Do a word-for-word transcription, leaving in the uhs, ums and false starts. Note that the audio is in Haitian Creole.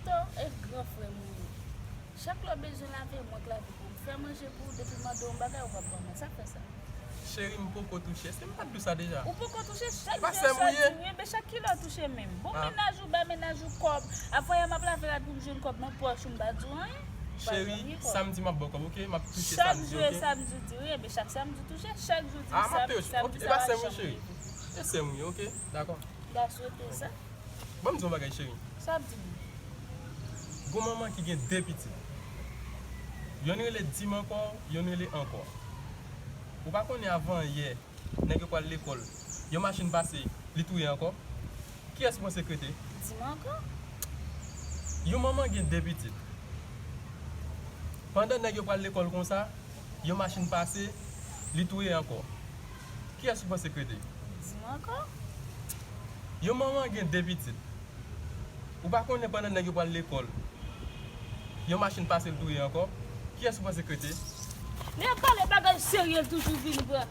Tito, e gran frè m ou ye. Chak lè w bezwen lave, mwen k lave pou ou. M fè manje pou ou, depi m mande w yon bagay, ou p ap ban mwen. Sa k fè sa? Cheri, m poko touche. Èske m pa t di w sa deja? Ou poko touche, chak jou sa di w, enben chak kilè w touche menm. Bon, mennaj ou ba mennaj ou kòb. Afwa yè m ap lave rad pou m jwenn kòb nan pòch ou, m pa di w anyen. Cheri, samdi m ap ba w kòb, oke? M ap touche samdi, oke? Chak jou e samdi w di wi, enben chak samdi w touche, chak jou w di samdi, samdi sa pa janm rive. E sè m ou ye, oke? Dakò. M ta swete w sa. Ban m di w yon bagay, cheri. Sa w ap di m? Gon manman ki gen de pitit. Yonn rele Di m ankò, yonn rele Ankò. Ou pa konnen avan yè, nèg yo pral lekòl, yon machin pase, li touye Ankò. Kiyès ou panse k rete? Di m ankò. Yon manman gen de pitit. Pandan nèg yo pral lekòl konsa, yon machin pase, li touye Ankò. Kiyès ou panse k rete? Di m ankò. Yon manman gen de pitit. Ou pa konnen pandan nèg yo pral lekòl, yon machin pase l touye Ankò? Kiyès ou panse k rete? Lè y ap pale bagay serye, l toujou vin pran.